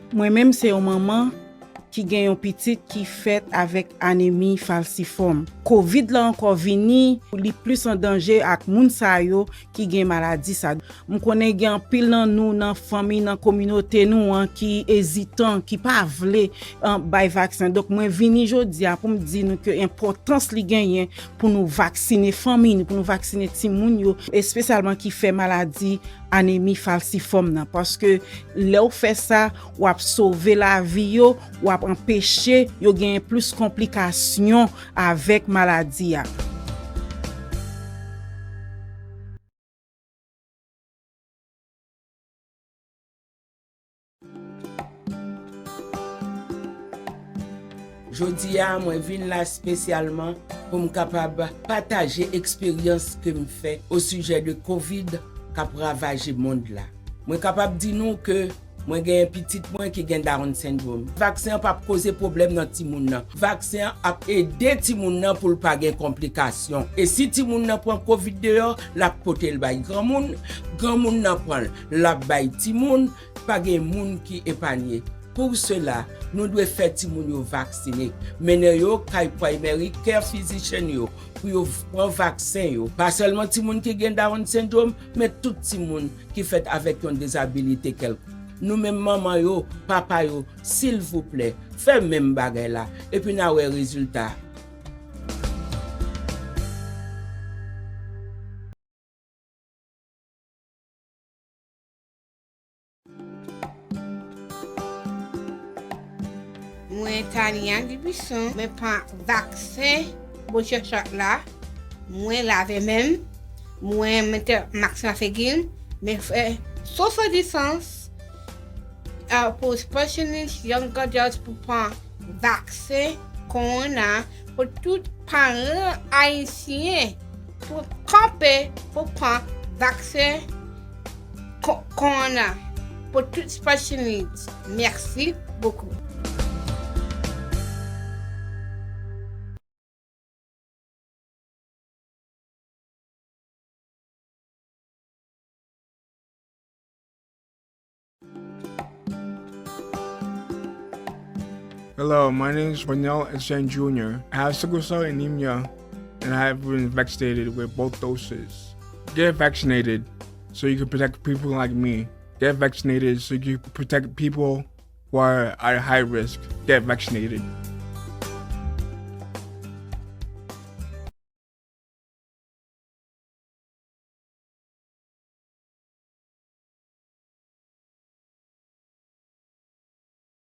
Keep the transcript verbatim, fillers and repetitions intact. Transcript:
Mwen menm se yon manman ki gen yon pitit ki fèt avèk anemi falsifòm. Kovid la ankò vini, li plis an danje ak moun sa yo ki gen maladi sa. M konnen gen anpil nan nou, nan fanmi, nan kominote nou an, ki ezitan, ki pa vle, an, bay vaksen. Donk, mwen vini jodi a pou m di nou ke enpòtans li genyen pou nou vaksine fanmi nou, pou nou vaksine timoun yo, espesyalman ki fè maladi anemi falsifòm nan. Paske lè w fè sa, w ap sove lavi yo, w ap anpeche yo genyen plis konplikasyon avèk maladi a. Jodi a, mwen vin la espesyalman pou m kapab pataje eksperyans ke m fè o sijè de kovid k ap ravaje mond la. Mwen kapab di nou ke mwen genyen pitit mwen ki gen Down syndrome. Vaksen an p ap koze pwoblèm nan timoun nan. Vaksen an ap ede timoun nan pou l pa gen konplikasyon. E si timoun nan pran kovid deyò, l ap pote l bay granmoun, granmoun nan pran l, l ap bay timoun, pa gen moun ki epanye. Pou sela, nou dwe fè timoun yo vaksine. Mennen yo kay primary care physician yo pou yo pran vaksen yo. Pa sèlman timoun ki gen Down syndrome, men tout timoun ki fèt avèk yon dezabilite kèlkonk. Nou menm manman yo, papa yo, silvouplè, fè menm bagay la, epi n a wè rezilta. Mwen Tania Dubuisson, mwen pran vaksen bochechòt la, mwen lave men m, mwen mete mask nan figi m, mwen fè social distance, ah, pou specialist young adults pou pran vaksen kowona, pou tout paran ayisyen pou kanpe pou pran vaksen ko-, kowona pou tout special needs. Mèsi bokou. Hello, my name is Ronel Etienne Junior. I have sickle cell anemia, and I have been vaccinated with both doses. Get vaccinated so you can protect people like me. Get vaccinated so you can protect people who are at high risk. Get vaccinated.